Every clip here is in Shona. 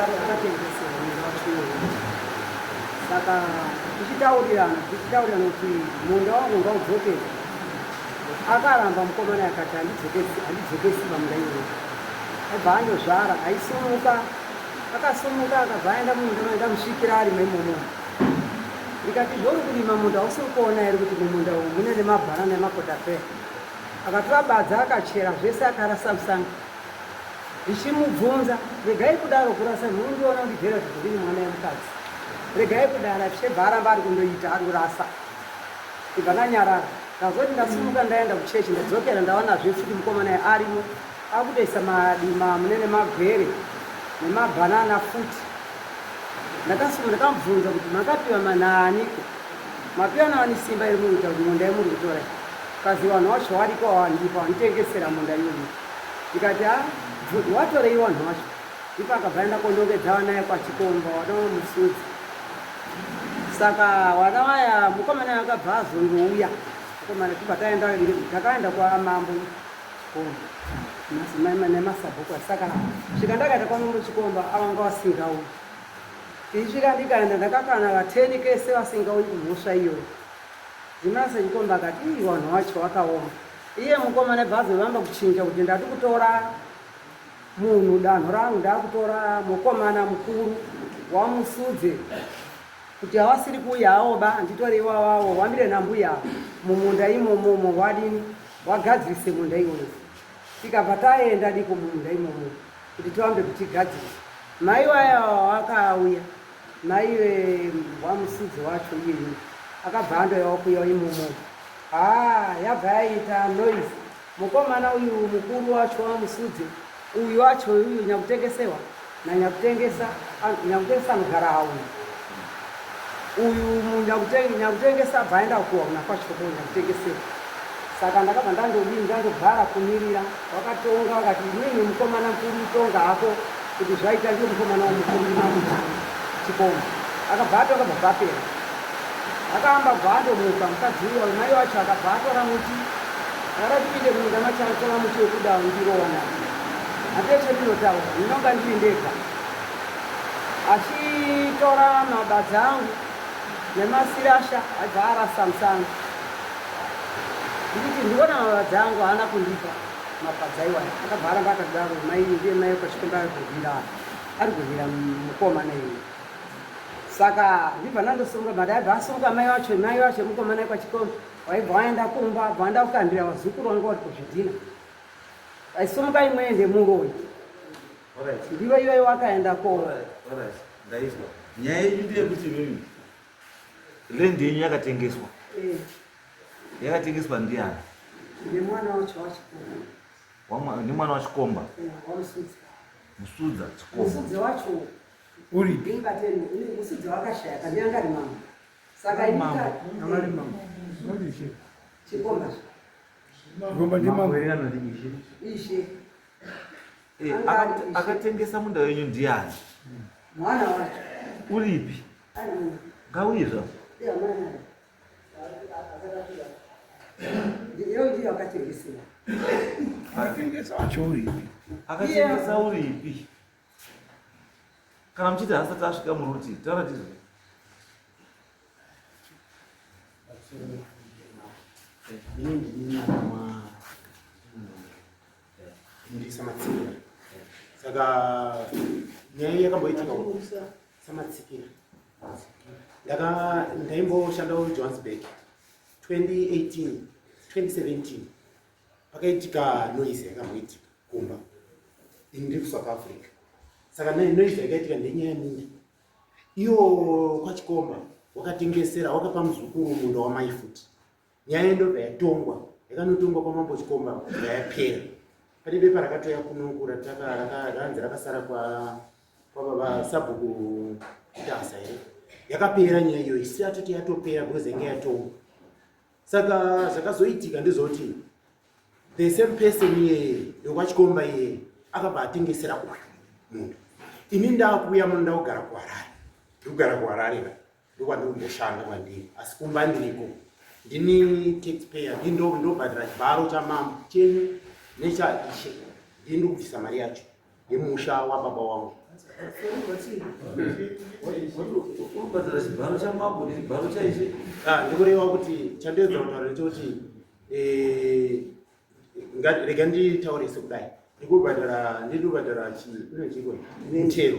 Ndiye akatengeserwa munda wacho iwoyo. Saka tichitaurirana tichitaurirana kuti munda wangu ngaudzokere, akaramba mukomana akati handidzokesi handidzokesi pamunda iwoyo. Aibva andozvara aisumuka akasumuka akabva aenda mumunda ndamusvikira arimo imomo. Ndikati zvauri kurima munda hausiri kuona here kuti mumunda umu mune nemabhanana nemakotapeya. Akatora badza akachera zvese akarasa musango. Ndichimubvunza, regai kudaro kurasa munondiona ndigere kuti ndini mwana yemukadzi. Regai kudaro achibva aramba ari kundoita ari kurasa. Ndibva ndanyarara. Ndazoti ndasimuka ndaenda kuchechi ndadzokera ndawanazve futi mukomana arimo akutoisa madima mune nemagwere nemabhanana futi. Ndakasumuka ndakamubvunza kuti makapiwa manaaniko? Mapiwa naani simba iri muri kuita kuti munda yemuri kutora iyi? Kazi vanhu vacho variko awandipa wanditengesera munda iyoyi. Ndikati ha watorei vanhu vacho? Ndipo akabva aenda kondongedza vana yekwaChikomba vana vaMusudzi. Saka vana vaya mukomana akabva azondouya mukomana tibva taenda takaenda kwamambo Chikomba nemasabhuku saka svika ndakaenda kwamambo Chikomba avanga vasingauyi. Ndichisvika ndikaenda ndakakana vateni kese vasingauyi kumhosva iyoyo. Zimasa Chikomba akati ii vanhu vacho vakaoma. Iye mukomana bva azovamba kuchinja kuti ndati kutora munhu danho rangu ndakutora mukomana mukuru waMusudze kuti havasiri kuuya hawo ba handitore iwawawo wamire nambuya mumunda imomomo wadini wagadzirise munda iwoyo. Tikabva taenda diko mumunda imomo kuti tiwambe kutigadzirisa. Mai waya wakauya mai waMusudze wacho iyeyo akabva andoyawo kuya imomo. Haa yabva yaita noise mukomana uyu mukuru wacho waMusudze uyu wacho uyu nyakutengesewa nanyakutengesa nyakutengesa anogara uyu uyu nyakutengesa abva aenda kuwauna kwacho ko nyakutengesewa saka ndakabva ndandodii ndandogara kumirira wakatonga wakati inini mukomana mukuru tonga hako kuti zvaita ndiyo mukomana wamukuru Chikomba akabva atonga bva zvapera Akaamba bva andomuka mukadzi uya mai wacho akabva atora muti akada tipinde munda macho atora muti wekuda undirova nawo handie chendinotaura ndinonga ndiri ndega achitora mabadza angu nemasirasha aibva arasa musango ndikuti ndiona mabadza angu haana kundipa mapadza iwaya akabva aramba akadaro mai ndiye mai kwachikomba ari kurwira ari kurwira mukomana iye Saka ndibva ndandosumuka but aibva asumuka mai vacho mai vacho mukomana kwachikoro waibva waenda kumba bva waenda kukandira vazukuru vanga vari kuzvidhina aisumuka imwe ende muroyi ndivo iyoyo wakaenda ko ndaizwa nyaya yenyu ndeyekuti imimi land yenyu yakatengeswa eh. yakatengeswa ndiani ndemwana wacho wachikomba ndemwana wachikomba eh, musudza chikomba musudza wacho Uripi? Ingateni, musudzi wakashaya kandi anga ari mambo. Saka ini mambo, anga ari mambo. Chikomba. Chikomba ndi mambo. Ishe. Eh, akatengesa munda wenyu ndiani? Mwana wacho. Uripi? Ngauye zvavo. Akatengesa wacho uripi? Akatengesa uripi? Kana muchiti haasati asvika muruti, taura tizwe. Ini ndini mwana wa ndiri samatsikira. Saka nyaya yakamboitika samatsikira. Ndaka ndaimboshanda kuJohannesburg 2018 2017 pakaitika noise yakamboitika kumba ini ndiri kusouth africa saka noise yakaitika ndenyaya yeminda iyo kwachikomba wakatengesera wakapa muzukuru munda wamai futi nyaya ndobva yatongwa yakanotongwa kwamambo chikomba yapera pane bepa rakatoya kunoku ranzi rakasara kwababa sabhuku tasa here yakapera nyaya iyoyi si atoti yatopera because yange yatongwa saka zvakazoitika ndezvoti the same person iyeye wekwachikomba iyeye akabva atengesera uyu munhu ini ndakuuya muno ndakugara kuharare ndikugara kuharare ka ndokwandikumboshanda kwandiri asi kumba ndiriko ndini taxpayer ndi ndobhadhara chibharo chamambo chenyu nechaishe ndini ndikubvisa mari yacho yemusha wababa wangu. Urikubhadhara chibharo chamambo nechibharo chaishe. Ah, ndikureva kuti chandoedza kutaura ndechekuti eh, rega nditaure sekudai ndikubhadhara ndiri kubhadhara chiko mutero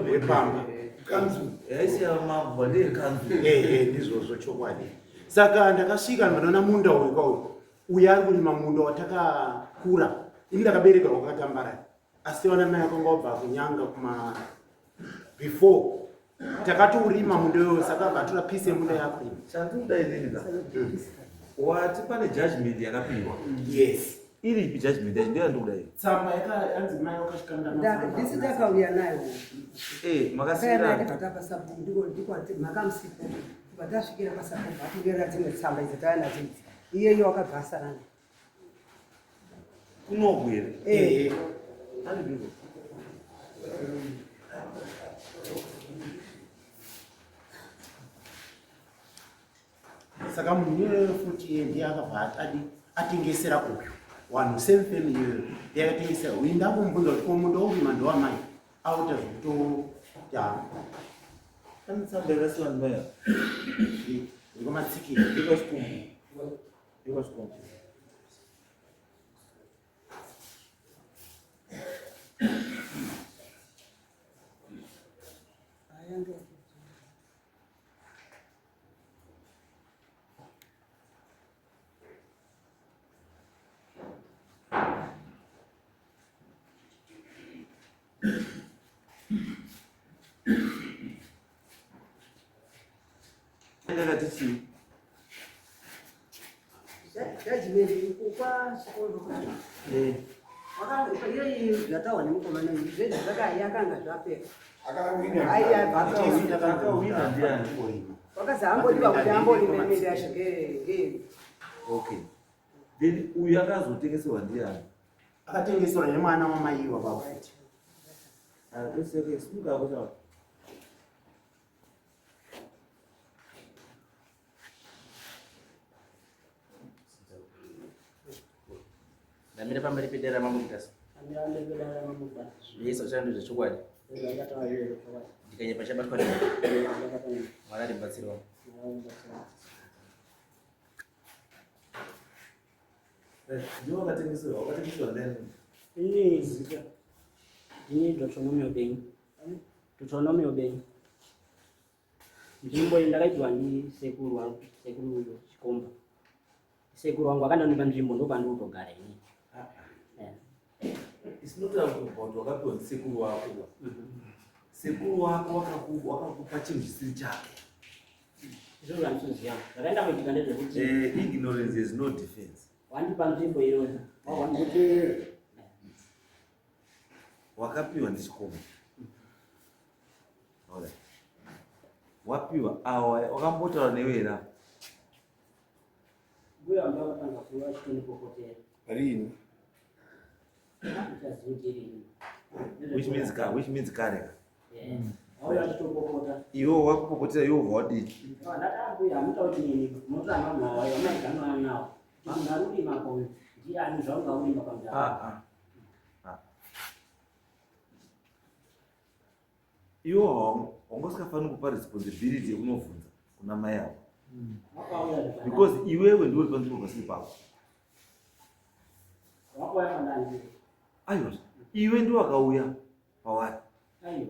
wepamba. Kanzu. Yaisi yamambo, ndeyekanzu. Ehe, ndizvozvo chokwadi. Saka ndakasvika ndinoona munda uyu kauyu uyu ari kurima munda watakakura. Ini ndakaberekerwa kwakatambarara, asi vana mai akanga wabva kunyanga kuma before takatourima munda iyoyo, saka abva atora piece yemunda yakurima. Chandinoda inini ka, wati pane judgment yakapiwa? Yes. Iripi judgment yacho? Ndoyandikuda iyo. Tsamba yakaanzi mai wakasvikanda. Ndisi takauya nayo. Makasiyirana. Pasabhuku ndiko makamusipo, patasvikira pasabhuku atinyorera dzimwe tsamba idzo tauya nadzo idzi, iyeyo wakabva asara nayo. Kunoku here? Eh. Andipiko. Saka munhu iyoyo futi iye ndiye akabva adi atengesera uyu vanhu, same family iyoyo ndiye akatengesera uyu. Ndakumubvunza kuti ko munda urima ndowamai, auta zvekuto ya. Pane tsamba yakasiwa ndimaya. Ndikomatsikira. Ndekwachikumbu, ndekwachikumbu. Yakati chii? Judgment kwa chikoro. Iyoyi zvataurwa nemukomana uyu, zvezvi yakanga zvapera. Akawina. Akawina ndiani? Wakazi ambodiwa kuti amborime minda yacho ngei. Okay, then uyu akazotengeserwa ndiani? Akatengeserwa nemwana wamaiwa baba futi. Sumuka chawa. Ndamira pamberi pedare ramambo Mutasa. Zvese zvachando zvechokwadi. Ndikanyepa chabatwa nei? Mwari aribatsirawo. Ndiwo wakatengeserwa, wakatengeserwa ndiani? Ini zita ndini Deuteronomio Benyu, Deuteronomio Benyu. Nzvimbo iyi ndakaipiwa ndisekuru wangu, sekuru Chikomba. Sekuru wangu akandonipa nzvimbo, ndopandikutogara ini. It's not about wakapiwa ndisekuru wako. Sekuru wako wakakupa chinhu chisiri chake. Izvozvo handisiziva. Zvakaenda kuitika ndezvekuti Ignorance is no defense. Wandipa nzvimbo iyoyo. Kuti Wakapiwa ndichikomba. Alright. Wapiwa awa, wakambotaura newe here? Mbuya wangu vakatanga kuuya vachitondipopotera. Rini? Ndichaziva kuti irini. Which means kare ka. Vauya vachitopopota. Iwe wakupopotera, iwe ubva wadii? Ndati, ambuya, hamutauri nini, munotora vanhu vauya vamaiganana navo. Munhu ari kurima apa uyu ndiani zvaunga urima pamudhara? Ah, ah. Ah. Iwe wanga usikafaniri kupa responsibility yekunobvunza kuna mai avo. Vakauya zvakanaka. Because iwewe ndiwe uri panzvimbo pasiri pako. Vakauya pandani. Aiwa, iwe ndiwe wakauya pawari. Aiwa.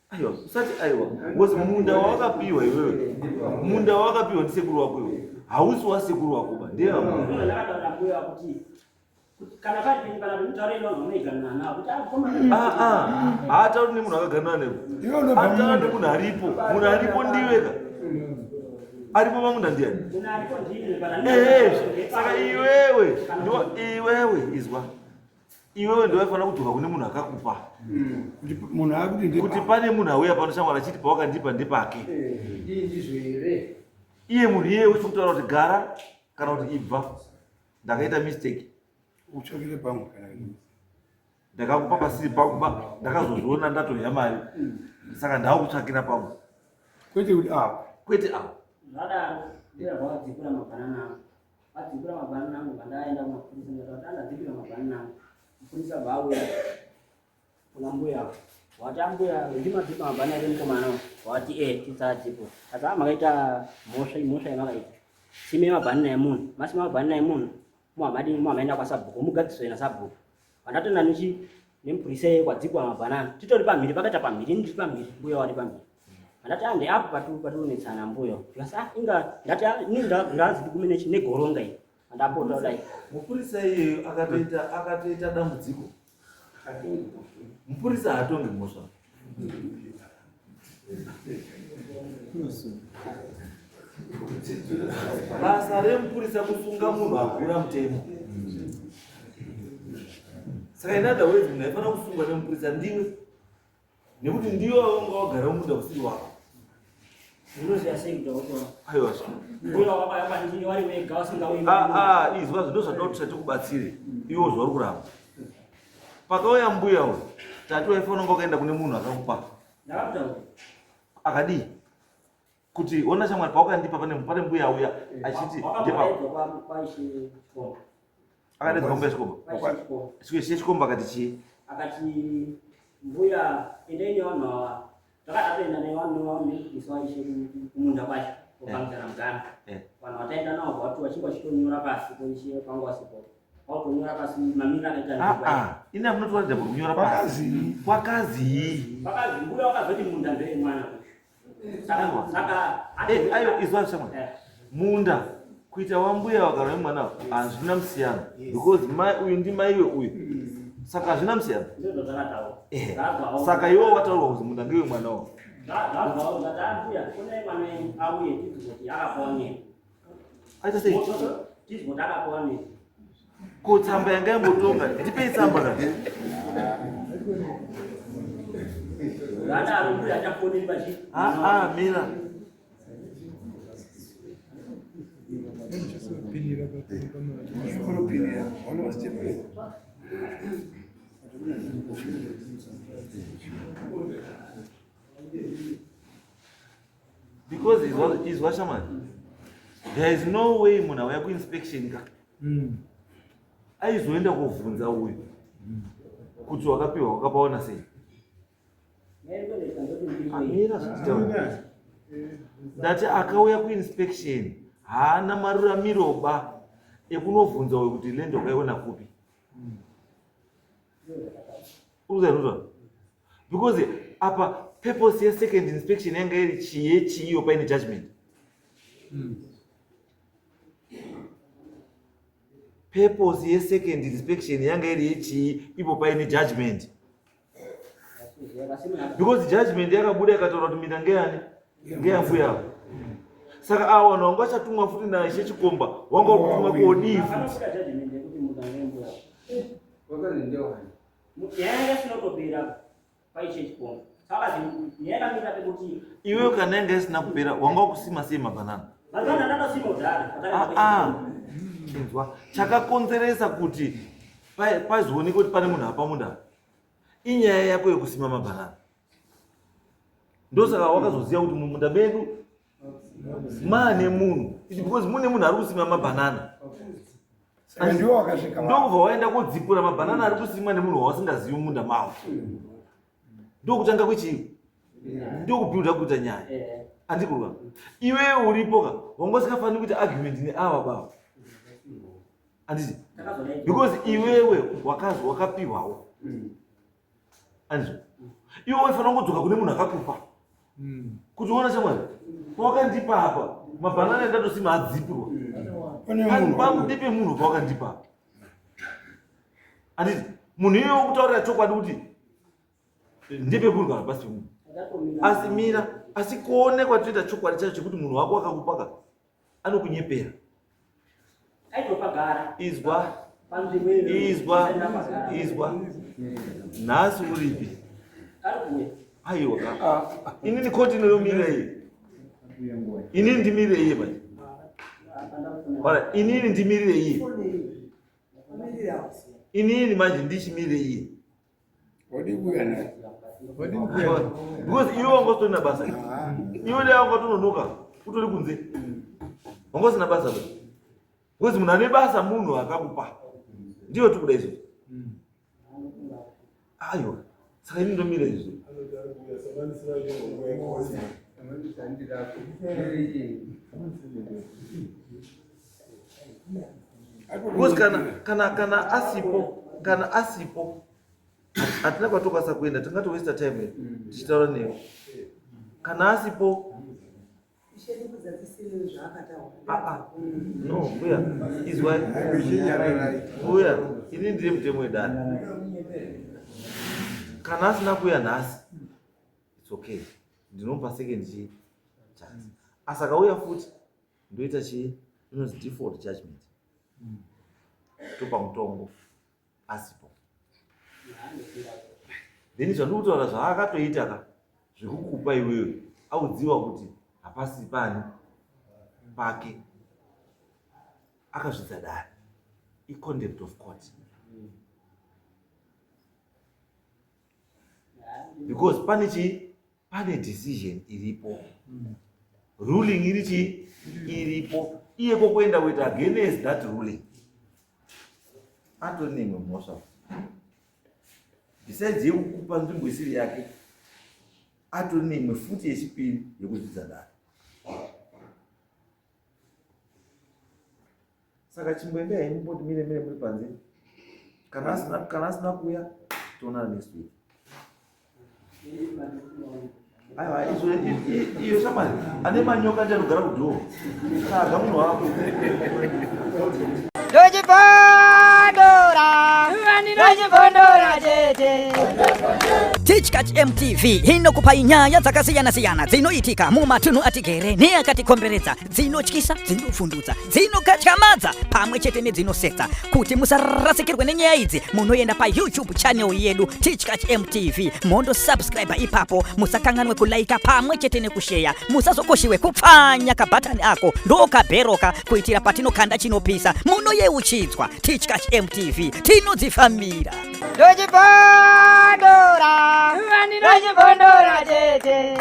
Aiwa, usati aiwa, because munda wawakapiwa iwewe, munda wawakapiwa ndisekuru wako iwe, hausi wasekuru wako ba, ndewa. Ndino ndakataura mbuya kuti kana pari penyu kana mutaure vanhu vamaiganana navo kuti akomana. Ah, ah, haatauri nemunhu akaganana newe. Iwe unobva Ataura munda. nemunhu aripo. Munhu aripo ndiweka aripo pamunda ndiani? Munhu aripo ndini kana. Ehe, saka iwewe iwewe, izwa, iwewe ndiwaifanira kudzoka kune munhu akakupa. Kuti munhu akuti kuti pane munhu auya pano shamwari achiti pawakandipa ndepake. Ndizvo here? Iye munhu iyeye usi kutaura kuti gara kana kuti ibva, ndakaita mistake. Utsvakire pamwe kana Ndakakupa pasiri pakupa, ndakazozviona ndatoya mari, saka ndakutsvakira pamwe. Kwete kuti apa. Kwete apo. Zvadaro mbuya vakadzipura mabhanana angu. Vadzipura mabhanana angu, pandaenda kumapurisa ndikati andadzipira mabhanana angu. Mupurisa bva auya kuna mbuya avo. Wati ambuya ndimadzima mabhana ere mukomana wati e tisadzipo asi makaita mhosva imhosva yamakaita sime mabhanana emunhu masima mabhanana emunhu muhamadini muhamaenda kwasabhuku mugadziswe nasabhuku vandatenda nechi nemupurisa iye kwadzikwa mabhanana titori pamhiri pakaita pamhiri ini ndiri pamhiri mbuya wari pamhiri andati ande apo pationetsana mbuya plus ah inga ndati ah, ini ndazi ndigume nechi negoronga iyi andapota kudai mupurisa iyeyo akatoita akatoita dambudziko mupurisa haatongi mhosva basa remupurisa kusunga munhu akura mutemo saka in other words munhu aifanira kusungwa nemupurisa ndiwe nekuti ndiwe wanga wagara mumunda usiri wako aiwa ah, ah, izwa zvindo zvatoda kuti tikubatsire iwo zvauri kuramba pakauya mbuya uyu tati waifanira kunge wakaenda kune munhu akakupa akadii kuti ona shamwari pawakandipa pane pane mbuya auya achiti akadaidzwa mbuya chikomba ishe chikomba akati chii akati mbuya endai nevanhu ava takatatoenda nevanhu nevaishe kumunda kwacho kopangidzana mugano eh. vanhu vataenda navo vati vachinge vachitonyora pasi koishe kwanga wasipo wakutonyora pasi mamiriro akaita ah, ah. ini amunotoratidza kuti kunyora pasi kwakazii kwakazi mbuya wakazoti munda ndeyemwana Eh, ayo izwa shamwari eh. munda kuita wambuya wakana wemwana hazvina musiyano because mai uyu ndimaiwe uyu saka hazvina musiyano eh, saka iwo wataurwa kuzi munda ngewe mwana wao aita sei ko tsamba yanga yambotonga ndipei tsamba ka aa mira because izwa shamani there is no way munhu auya kuinspection ka mm. aizoenda kovhunza uyu kuti wakapiwa wakapaona sei amira zvititaura ndati akauya kuinspection haana maruramiroba ekunovhunza uyu kuti land wakaiona kupi uzanuza because apa purpose yesecond inspection yanga iri chiye chiiyo paine judgment mm. Purpose yesecond inspection yanga iri yechii ipo paine judgment because judgment yakabuda ikataura kuti minda ngeyani ngeyambuya saka awa vanhu vanga vachatumwa futi naishe chikomba wanga uri kutumwa kodii futi Iwewe kana yanga isina kupera wanga wakusima sei mabhanana? Ah, ah. Inzwa chakakonzeresa kuti pazooneka kuti pane munhu apa munda inyaya yako yekusima mabhanana. Ndosaka wakazoziva kuti mumunda medu maane munhu because mune munhu ari kusima mabhanana. Ndokubva waenda kodzipura mabhanana ari kusimwa nemunhu wawasingazivi mumunda mawo. Ndokutanga kwechii? Ndokubhilda kuita nyaya. Eh. Andikurwa. Iwewe uripo ka wanga usikafaniri kuita argument neava baba. Anditi? Because iwewe wakazi wakapiwawo. Andizvo. Iwe waifanira kudzoka kune munhu akakupa. Mm. Kuti uona shamwari. Pawakandipa apa mabhanana endatosima adzipirwa. Pandipe munhu pawakandipa apa. Anditi munhu iye wokutaurira chokwadi kuti ndipe munhu kana pasi pemunhu. Asi mira, asi kuonekwa toita chokwadi chacho chekuti munhu wako akakupaka anokunyepera. Izwa, izwa, izwa. Nhasi uripi? Aiwa ka. Inini koti inoyomira iyi. Inini ndimirire iye manje. Ora, inini ndimirire iye. Inini manje ndichimirire iye. Because iwe wanga usitorina basa. Iwe dai wanga utononoka utori kunze. Wanga usina basa. Because munhu ane basa munhu akakupa. Ndiyo tikuda izvozvo. Aiwa. Saka ini ndomira izvo. Because kana asipo, kana asipo, hatina kwatokwanisa kuenda, tingatowasta time yedu tichitaura newe. Kana asipo, ah, ah, no, mbuya, izwai, mbuya, ini ndiri mutemo wedare. Kana asina kuuya nhasi, it's okay, ndinomupa second chii chance. Asi akauya futi, ndoita chii inonzi default judgment, topa mutongo asipo. Then zvandiri kutaura zvaakatoita ka, zvekukupa iwewe audziwa kuti hapasi pani pake, akazvidza dare, icontempt of court, because pane chii, pane decision iripo, ruling iri chii iripo. Iye kokuenda kuita against that ruling, atori neimwe mhosva besides yekukupa nzvimbo isiri yake, atori neimwe futi yechipiri yekuzvidza dare. Saka chimboendai henyu, mboti mire mire muri panze. Kana asina kuuya, toonana next week. Aiwa, izvo iyo shamwari ane manyoka ndianogara kudhoo, tsvaga munhu wako. Ndochibondora, ndochibondora chete. Tichkach MTV inokupai nyaya dzakasiyana-siyana dzinoitika mumatunhu atigere neakatikomberedza, dzinotyisa, dzinovhundutsa, dzinokatyamadza pamwe chete nedzinosetsa. Kuti musarasikirwe nenyaya idzi, munoenda paYouTube channel yedu, Tichkach MTV, mondosubscribe ipapo. Musakanganwe kulaika pamwe chete nekusheya. Musazokoshiwe kupfanya kabhatani ako ndokabheroka, kuitira patinokanda chinopisa munoyeuchidzwa. Tichkach MTV, tinodzifambira. Ndochibondora, ndochibondora chete.